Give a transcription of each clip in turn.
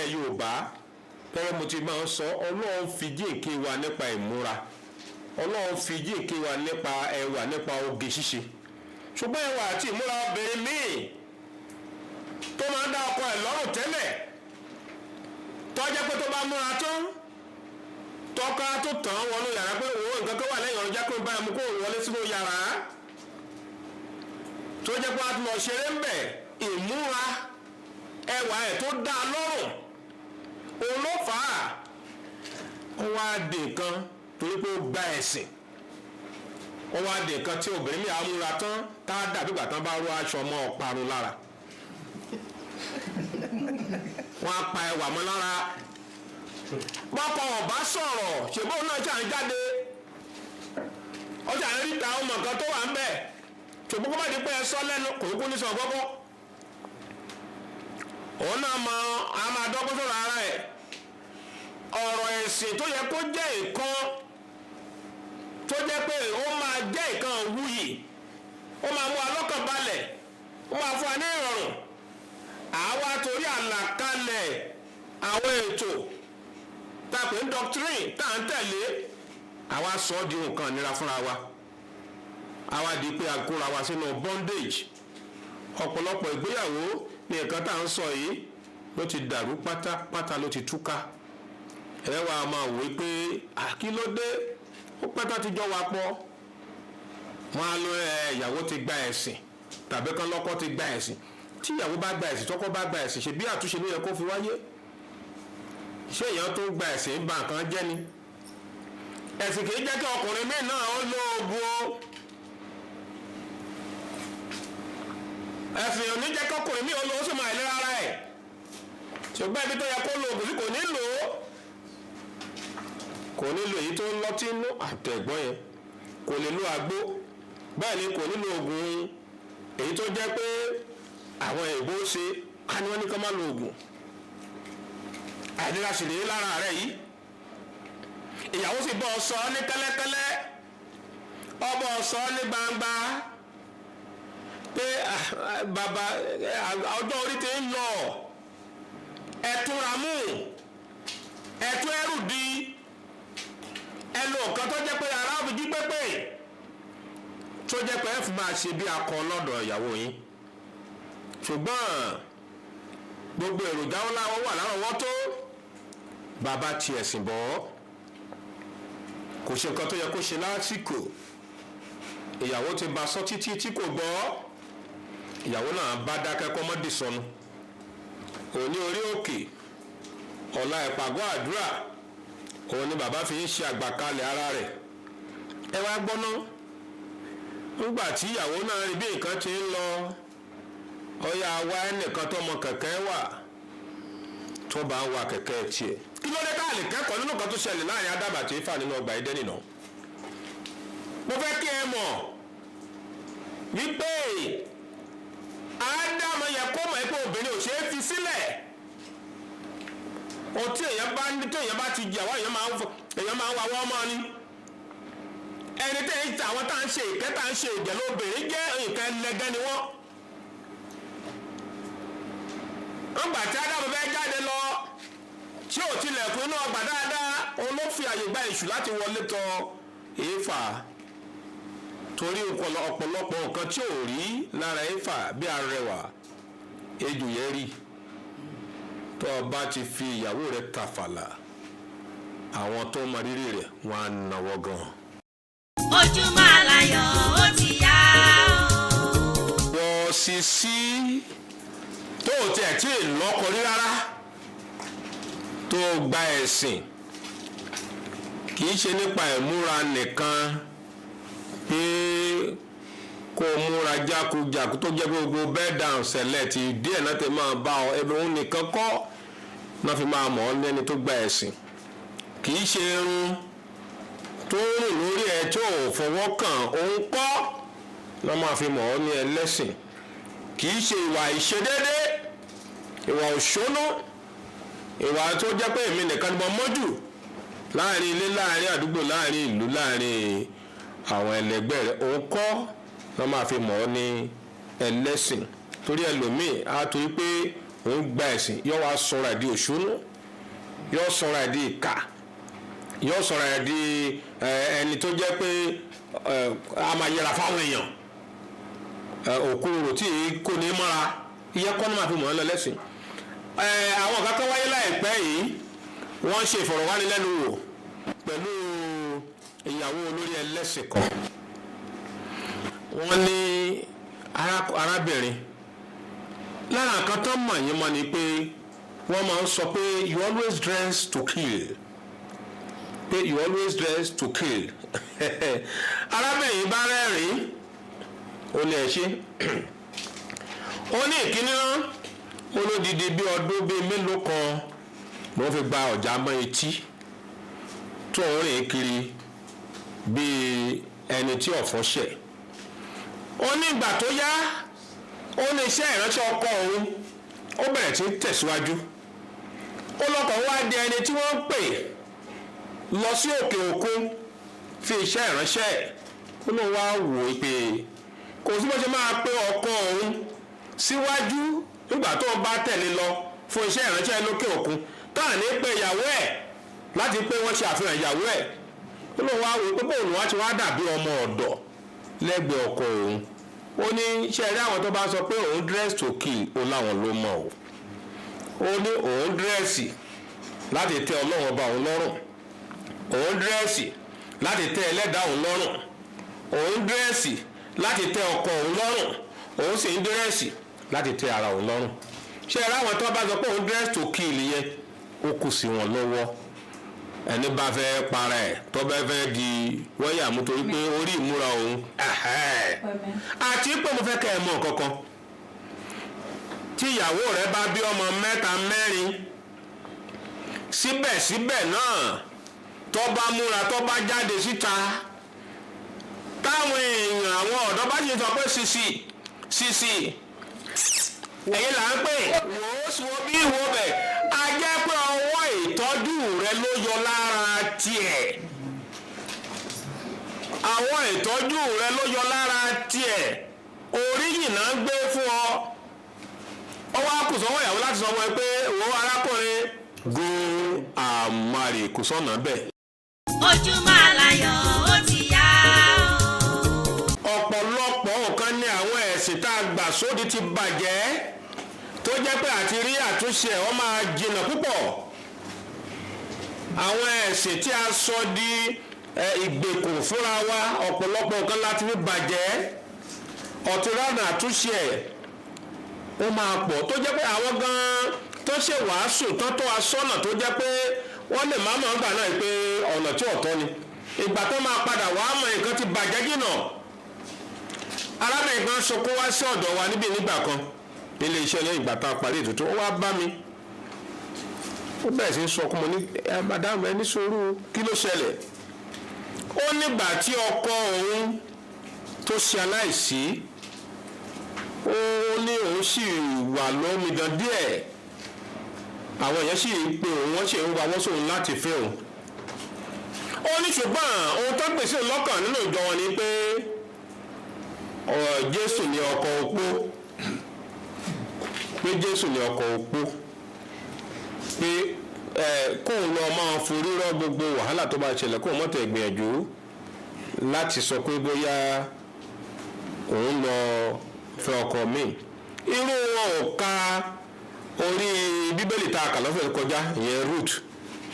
Nílẹ̀ Yorùbá, gẹ́gẹ́ mo ti máa ń sọ, Ọlọ́run fi jíǹkí wa nípa ìmúra, Ọlọ́run fi jíǹkí wa nípa ẹwà, nípa oge ṣíṣe. Ṣùgbọ́n ẹwà àti ìmúra obìnrin míì tó máa ń dá ọkọ ẹ̀ lọ́rùn tẹ́lẹ̀, tó jẹ́ pé tó bá múra tán, tọ́ka tó tàn án wọnú yàrá pé òun nǹkan tó wà lẹ́yìn ọ̀rọ̀ jákè báyìí mú kó wọlé sínú yàrá, tó jẹ́ pé a ti lọ ṣeré ń bẹ̀, ìmúra ẹwà ẹ̀ tó dá a lọ́rùn òun ló fà á. Ó wá di nǹkan torí pé ó gba ẹ̀sìn, ó wá di nǹkan tí obìnrin mi àmúra tán tá a dàbí ìgbà tán bá ró aṣọ mọ́ ọ̀parun lára, wọ́n á pa ẹwà mọ́ lára. Bọ́kọ ọ̀bá sọ̀rọ̀, ṣèbóun náà ṣà ń jáde, ọjà ń ríta, ọmọ nǹkan tó wà ń bẹ̀. Ṣùgbọ́n kó má di pé ẹ sọ lẹ́nu, kò kú ní sọ gbọ́gbọ́. Òun náà mọ a máa dọ́gbọ́n sọ̀rọ̀ ara ẹ̀. Ọ̀rọ̀ ẹ̀sìn tó yẹ kó jẹ́ ìkan tó jẹ́ pé ó máa jẹ́ ìkan wuyì, ó máa mú alọ́kàn balẹ̀, ó máa fún wa ní ìrọ̀rùn, àwa torí àlàkalẹ̀ àwọn ètò tá a pè ní doctrine tá à ń tẹ̀lé, àwa sọ ọ́ di nǹkan ìnira fúnra wa. Àwa di pé a kóra wa sínú bondage. Ọ̀pọ̀lọpọ̀ ìgbéyàwó ní nǹkan tá à ń sọ yìí ló ti dàrú pátápátá, ló ti túká. Ẹ wá máa wò ó pé kí ló dé, ó pátá ti jọ wa pọ̀. Wọn á lọ ẹ ìyàwó ti gba ẹ̀sìn tàbí kan lọ́kọ ti gba ẹ̀sìn. Tí ìyàwó bá gba ẹ̀sìn, tọkọ bá gba ẹ̀sìn, ṣe bí àtúnṣe ló yẹ kó fi wáyé. Ṣé èèyàn tó gba ẹ̀sìn ń ba nǹkan jẹ́ ni? Ẹ̀sìn kì í jẹ́ kí ọkùnrin míì náà ó lo oògùn o. Ẹ̀sìn ò ní jẹ́ kí ọkùnrin míì ó lo, ó sì máa ìlera ara ẹ̀. Ṣùgbọ́n ibi tó yẹ kó lo oògùn sí, kò ní lò ó, kò ní lo èyí tó ń lọ́tí inú àtẹ̀gbọ́n yẹn, kò lè lo àgbo, bẹ́ẹ̀ ni kò ní lo oògùn èyí tó jẹ́ pé àwọn èèbó ṣe ká ní wọ́n ní ká má lo oògùn. Àìlera sì rèé lára rẹ̀ yìí. Ìyàwó sì bọ́ ọ sọ ní kẹ́lẹ́kẹ́lẹ́, ọbọ̀ sọ ní gbangba pé bàbá, ọjọ́ orí ti ń lọ, ẹ̀túnra mú, ẹ̀tún ẹrù di, ẹnu nǹkan tó jẹ́ pé ara fi jí pépè, tó jẹ́ pé ẹ fi máa ṣe bí akọ lọ́dọ̀ ìyàwó yín. Ṣùgbọ́n gbogbo èròjà wọn láwọn wà lárọ̀ọ́wọ́tó. Bàbá ti ẹ̀sìn bọ̀, kò ṣe nǹkan tó yẹ kó ṣe lásìkò. Ìyàwó ti bá sọ títí tí kò gbọ́. Ìyàwó náà bá dákẹ́ kọ́ mọ́dì sọnù. Òní orí òkè, ọ̀la ìpàgọ́ àdúrà, òun ni bàbá fi ń ṣe àgbàkalẹ̀ ara rẹ̀. Ẹ wá gbọ́ná, nígbà tí ìyàwó náà rí bí nǹkan ti ń lọ, ọ̀yà wa ẹnìkan tó mọ kẹ̀kẹ́ wà tó bá ń wa kẹ̀kẹ́ tiẹ̀. Kí ló dé tá a lè kẹ́kọ̀ọ́ nínú nǹkan tó ṣẹlẹ̀ láàrin Ádámù àti Éfà nínú ọgbà Édẹ́nì náà? Mo fẹ́ kí ẹ mọ̀ wípé Ádámù yẹ kó mọ̀ pé obìnrin ò ṣeé fi sílẹ̀. Ohun tí èèyàn bá ní, tí èèyàn bá ti jẹ, àwọn èèyàn máa ń wa wọ́n mọ́ ni. Ẹni tẹ́ ń ta àwọn tá à ń ṣe ìkẹ́, tá à ń ṣe ìjẹ́ lóbìnrin jẹ́ nǹkan ẹlẹgẹ́ ni wọ́n. Nígbà tí Ádámù fẹ́ jáde lọ, tí ò tilẹ̀kùn inú ọgbà dáadáa, òun ló fi àyè gba èṣù láti wọlé tọ̀ Éfà. Torí ọ̀pọ̀lọpọ̀ nǹkan tí ò rí lára Éfà bí arẹwà, ejò yẹn rí. Tó o bá ti fi ìyàwó rẹ tàfàlà, àwọn tó mọ rírì rẹ̀ wọ́n á náwó gan. Ojúmọ́ aláyọ̀ ó ti yá o. Wọ́n sì sí tó o tiẹ̀ tí ì lọ́kọ rí rárá, tó o gba ẹ̀sìn, kì í ṣe nípa ìmúra nìkan pé kó o múra jákujàku tó jẹ́ pé gbogbo bed down select díẹ̀ náà ti máa bá ọ, ẹbí òun nìkan kọ́ náà fi máa mọ̀ ọ́ lẹ́ni tó gba ẹ̀sìn. Kì í ṣe irun tó rùn lórí ẹ tó ò fọwọ́ kàn òun kọ́ náà máa fi mọ̀ ọ́ ní ẹlẹ́sìn. Kì í ṣe ìwà ìṣedédé, ìwà òṣónú, ìwà tó jẹ́ pé èmi nìkan ni mo mọ́jù láàrin ilé, láàrin àdúgbò, láàrin ìlú, láàrin àwọn ẹlẹgbẹ́ rẹ̀, òun kọ́ náà máa fi mọ̀ ọ́ ní ẹlẹ́sìn. Torí ẹlòmíì á torí pé Òun gba ẹ̀sìn, yóò wá sọ̀rọ̀ ẹ̀ di òṣónú, yóò sọ̀rọ̀ ẹ̀ di ìkà, yóò sọ̀rọ̀ ẹ̀ di ẹni tó jẹ́ pé a máa yẹra fáwọn èèyàn, òkú rò tí kò ní mọ́ra. Iye kọ́ ní máa fi mọ̀ ọ́ lọ lẹ́sìn. Àwọn kankan wáyé láìpẹ́ yìí. Wọ́n ṣe ìfọ̀rọ̀wánilẹ́nuwò pẹ̀lú ìyàwó olórí ẹlẹ́sìn kan. Wọ́n ní arábìnrin, lára nǹkan tó mọ̀ yín mọ́ ni pé wọ́n máa ń sọ pé you always dress to kill, pé you always dress to kill. Arábìnrin yìí bá rẹ́rìn-ín, ó ní ẹ ṣe. Ó ní ìkíní náà, ó lódìdí bí ọdún bíi mélòó kan ló fi gba ọ̀já mọ́ etí tó ń rìn kiri bíi ẹni tí ọ̀fọ̀ ṣẹ̀. Ó ní ìgbà tó yá, ó ní iṣẹ́ ìránṣẹ́ ọkọ òun ó bẹ̀rẹ̀ sí tẹ̀síwájú. Ó lọ́kọ̀ wá di ẹni tí wọ́n ń pè lọ sí òkè òkun fi iṣẹ́ ìránṣẹ́. Ó lóun wá wò ó pé kò sí bó ṣe máa pe ọkọ òun síwájú nígbà tó ń bá tẹ̀lé lọ fún iṣẹ́ ìránṣẹ́ lókè òkun, táà ní pé ìyàwó ẹ̀ láti pé wọ́n ṣe àfihàn ìyàwó ẹ̀. Ó lóun wá wò ó pé bóun wá ti wá dàbí ọmọ ọ̀dọ̀ lẹ́gbẹ̀ẹ́ ọkọ òun. Ó ní ṣe rí àwọn tó bá sọ pé òun dress to kill, ó láwọn ló mọ̀ o. Ó ní òun dress láti tẹ́ Ọlọ́run ọba òun lọ́rùn, òun dress láti tẹ́ ẹlẹ́dàá òun lọ́rùn, òun dress láti tẹ́ ọkọ òun lọ́rùn, òun sì ń dress láti tẹ́ ara òun lọ́rùn. Ṣe rí àwọn tó bá sọ pé òun dress to kill yẹn, ó kù sí wọn lọ́wọ́. Ẹni bá fẹ́ para ẹ̀, tó bá fẹ́ di wọ́yà mú torí pé orí ìmúra òun. Àti pé mo fẹ́ kẹ́ ẹ mọ̀ kankan, tí ìyàwó rẹ bá bí ọmọ mẹ́ta mẹ́rin, síbẹ̀síbẹ̀ náà, tó bá múra, tó bá jáde síta, táwọn èèyàn, àwọn ọ̀dọ́ bá sì sọ pé sisi sisi, ẹ̀yin là ń pè, wò ó sì wo bí wo bẹ̀, a jẹ́ pé ọwọ́ ìtọ́jú rẹ ló yọ lára tiẹ̀. Àwọn ìtọ́jú rẹ ló yọ lára tiẹ̀. Oríyìn náà ń gbé fún ọ. Ó wá kù sọ́wọ́ ìyàwó láti sọ fún ẹ pé, wo arákùnrin, go and marry. Kò sọ̀nà bẹ́ẹ̀. Ojúmọ́ aláyọ̀ ó ti yá o. Ọ̀pọ̀lọpọ̀ nǹkan ní àwọn ẹ̀sìn tá a gbà sódi ti bàjẹ́, tó jẹ́ pé àti rí àtúnṣe ẹ̀, wọ́n máa jìnnà púpọ̀. Àwọn ẹ̀sìn tí a sọ di ìgbèkùn fúnra wa, ọ̀pọ̀lọpọ̀ nǹkan láti fi bàjẹ́. Ọ̀tún ránà àtúnṣe ẹ̀, ó máa pọ̀, tó jẹ́ pé àwọn gan-an tó ṣe wàásù tán tó asọ́nà, tó jẹ́ pé wọ́n lè má mọ̀ nígbà náà pé ọ̀nà tí ọ̀tọ̀ ni, ìgbà tó máa padà wàá mọ̀, nǹkan ti bàjẹ́ jìnnà. Arábìnrin kan sunkún wá sí ọ̀dọ̀ wa níbí nígbà kan nílé iṣẹ́. Lẹ́yìn ìgbà tá a parí ètùtù, ó wá bá mi, ó bẹ̀rẹ̀ sí í sọkún. Mo ní, ẹ madam, ẹ ní sùúrù, kí ló ṣẹlẹ̀? Ó nígbà tí ọkọ òun tó ṣe aláìsí, ó ní òun sì wà lómidan díẹ̀. Àwọn èèyàn sì ń pe òun, wọ́n sì ń wá wọ́n sóun láti fẹ́ òun. Ó ní ṣùgbọ́n ohun tó pèsè lọ́kàn nínú ìjọ wọn ni pé ọ̀rọ̀ Jésù ní ọkọ opó, pé Jésù ní ọkọ opó, pé ẹ kóun lọ máa forí rọ́ gbogbo wàhálà tó bá ṣẹlẹ̀, kóun mọ̀tẹ̀ gbìyànjú láti sọ pé bóyá òun lọ fẹ́ ọkọ míì. Irú wọn ò ka orí Bíbélì tá a kà lọ́fẹ̀ẹ́ kọjá ìyẹn, Ruth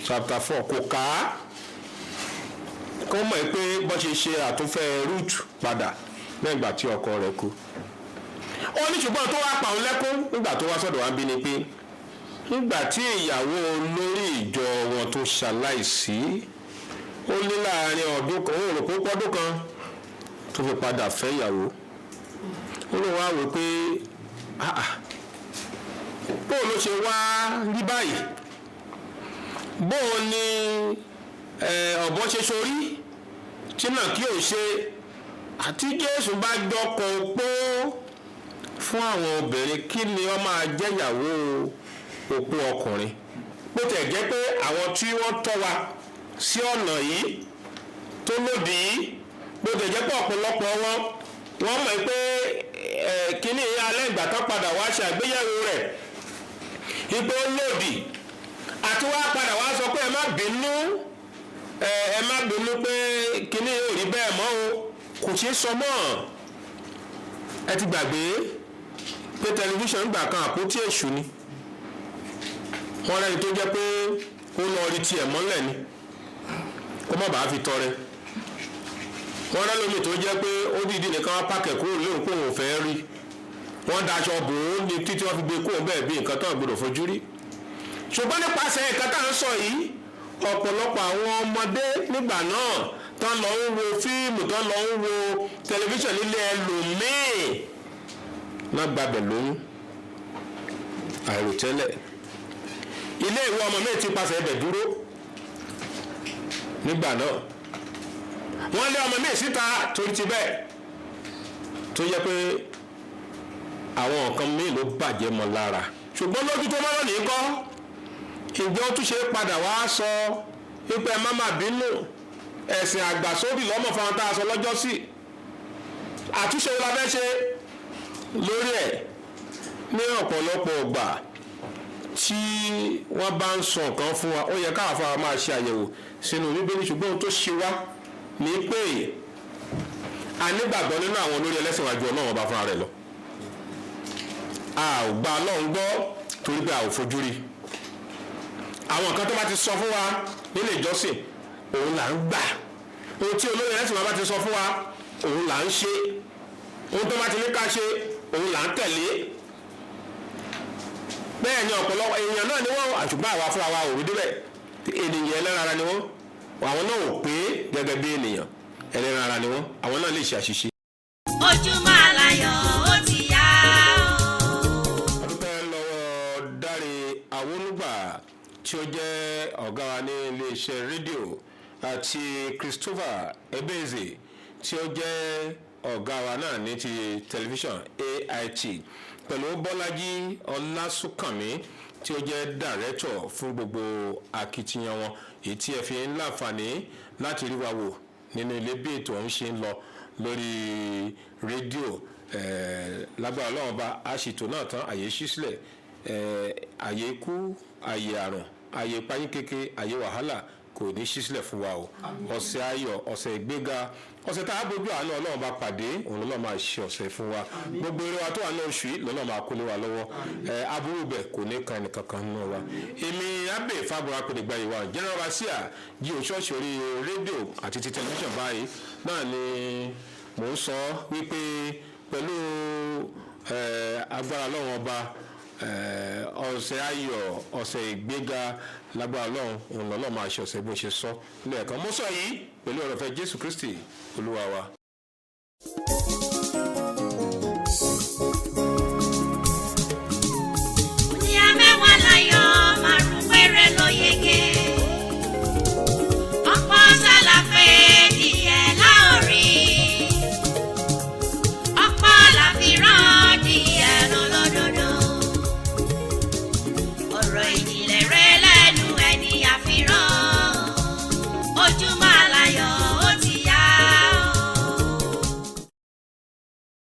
chapter 4, kò ká á kó mọ̀ pé bọ́n ṣe ṣe àtúnfẹ́ Ruth padà lẹ́yìn ìgbà tí ọkọ rẹ̀ kú. Ó ní ṣùgbọ́n tó wá pa òun lẹ́kún nígbà tó wá sọ́dọ̀ wá ń bí ni pé nígbà tí ìyàwó olórí ìjọ wọn tó ṣaláìsí, ó ní láàrin ọdún kan, ó rò pé pọ́dún kan tó fi padà fẹ́ ìyàwó. Ó lóun wá wò pé, ah ah, bóun ló ṣe wá rí báyìí? Bóun ni ọ̀bọ ṣe sorí tí náà kí ò ṣe? Àti Jésù bá jọkọ̀ opó fún àwọn obìnrin, kí ni wọ́n máa jẹ́yàwó opó ọkùnrin? Bó tẹ̀ jẹ́ pé àwọn tí wọ́n tọ́ wa sí ọ̀nà yìí tó lòdì yìí, bó tẹ̀ jẹ́ pé ọ̀pọ̀lọpọ̀ wọn, wọ́n mọ̀ pé kíní alẹ́ ìgbà tó padà wá ṣe àgbéyẹ̀wò rẹ̀. Ipò lòdì àti wá padà wá sọ pé ẹ má bínú, ẹ má bínú pé kíní yóò rí bẹ́ẹ̀ mọ́ o, kò ṣeé sọ mọ́. Ẹ ti gbàgbé pé tẹlifíṣàn gbà kan àpótí èṣù ni. Wọ́n rẹ́ni tó jẹ́ pé ó lọ rí tiẹ̀ mọ́lẹ̀ ni kó má bàa fi tọrẹ. Wọ́n rẹ́ lómi tó jẹ́ pé ó dìídì nìkan wá pàkẹ́ kúrò lóhùn pé òun ò fẹ́ rí. Wọ́n daṣọ bò ó ní títí wọ́n fi gbé kúrò bẹ́ẹ̀ bí nǹkan tó ń gbọdọ̀ fojú rí. Ṣùgbọ́n nípasẹ̀ nǹkan tá à ń sọ yìí, ọ̀pọ̀lọpọ̀ àwọn ọmọdé nígbà náà tán lọ ń wo fíìmù, tán lọ ń wo tẹlifíṣàn nílé ẹlòmíì náà gbabẹ̀ lóyún àìròtẹ́lẹ̀. Ilé ìwé ọmọ mi ti pasẹ̀ ẹbẹ̀ dúró nígbà náà. Wọ́n lé ọmọ mi síta torí ti bẹ́ẹ̀, tó yẹ pé àwọn nǹkan míì ló bàjẹ́ mọ́ lára. Ṣùgbọ́n lójú tó mọ́rọ̀ ní kọ́, ìjọ tún ṣe padà wá sọ wípé ẹ má má bínú, ẹ̀sìn àgbàsódì lọ́mọ fáwọn tá a sọ lọ́jọ́ sí, àtúnṣe wo la fẹ́ ṣe lórí ẹ̀? Ní ọ̀pọ̀lọpọ̀ ọgbà tí wọ́n bá ń sọ nǹkan fún wa, ó yẹ káwọn afárá máa ṣe àyẹ̀wò sínú Bíbélì. Ṣùgbọ́n ohun tó ṣe wá ní pé a nígbàgbọ́ nínú àwọn olórí ẹlẹ́sìn wájú Ọlọ́run ọba fúnra rẹ̀ lọ. A ò gba Ọlọ́run gbọ́ torí pé a ò fojú rí. Àwọn nǹkan tó bá ti sọ fún wa nílé ìjọsìn, òun là ń gbà. Ohun tí olórí ẹlẹ́sìn wa bá ti sọ fún wa, òun là ń ṣe. Ohun tó bá ti ní ká ṣe, òun là ń tẹ̀lé. Bẹ́ẹ̀ ni ọ̀pọ̀lọpọ̀ èèyàn náà ni wọ́n, àṣùgbọ́n àwa fúnra wa ò rí débẹ̀. Ènìyàn ẹlẹ́ran ara ni wọ́n, àwọn náà ò pé gẹ́gẹ́ bí ènìyàn, ẹlẹ́ran ara ni wọ́n, àwọn náà lè ṣe àṣìṣe. Ojúmọ́ aláyọ̀ ó ti yá o. A dúpẹ́ lọ́wọ́ Dáre Awólúgbà tí ó jẹ́ ọ̀gá wa ní iléeṣẹ́ rédíò, àti Christopher Ebeze tí ó jẹ́ ọ̀gá wa náà ní ti tẹlifíṣàn AIT, pẹ̀lú Bọ́lájí Ọlásùnkànmí tí ó jẹ́ dàrẹ́tọ̀ fún gbogbo akitiyan wọn, èyí tí ẹ fi ń láǹfààní láti rí wa wò nínú ilé bí ètò ọ̀hún ṣe ń lọ lórí rédíò. Lágbára Ọlọ́run bá a ṣètò náà tán, àyè ṣí sílẹ̀, àyè ikú, àyè àrùn, àyè ìpayín kéke, àyè wàhálà kò ní ṣí sílẹ̀ fún wa o. Ọ̀sẹ̀ ayọ̀, ọ̀sẹ̀ ìgbéga, ọ̀sẹ̀ tá a bójú àánú Ọlọ́run bá pàdé, òun lọ́lọ́ máa ṣe ọ̀sẹ̀ fún wa. Gbogbo eré wa tó wà ní oṣù yìí lọ́lọ́ máa kólé wa lọ́wọ́. Aburú bẹ̀ kò ní kan ẹnìkankan nínú wa. Èmi Abbey Fábọ̀rọ̀ Apèdègbà ìwà General Overseer jí òṣọ́ọ̀ṣì orí rédíò àti ti tẹlifíṣàn báyìí náà ni mò ń sọ wípé pẹ̀lú agbára Ọlọ́run ọba, ọ̀sẹ̀ ayọ̀, ọ̀sẹ̀ ìgbéga, lágbára Ọlọ́run, òun lọ́lọ́ máa ṣe ọ̀sẹ̀ bó ṣe sọ lẹ́ẹ̀kan. Mo sọ yìí pẹ̀lú ọ̀rọ̀ fẹ́ Jésù Kristi Olúwa wa. Ìyá mẹ́wàá láyọ̀, márùn péré ló yege. Ọ̀pọ̀ sálàfẹ́ díẹ̀ láòrí. Ọ̀pọ̀ làfíràn díẹ̀ lọ́lọ́dọọdọ. Ọ̀rọ̀ ìjìnlẹ̀ rẹ̀.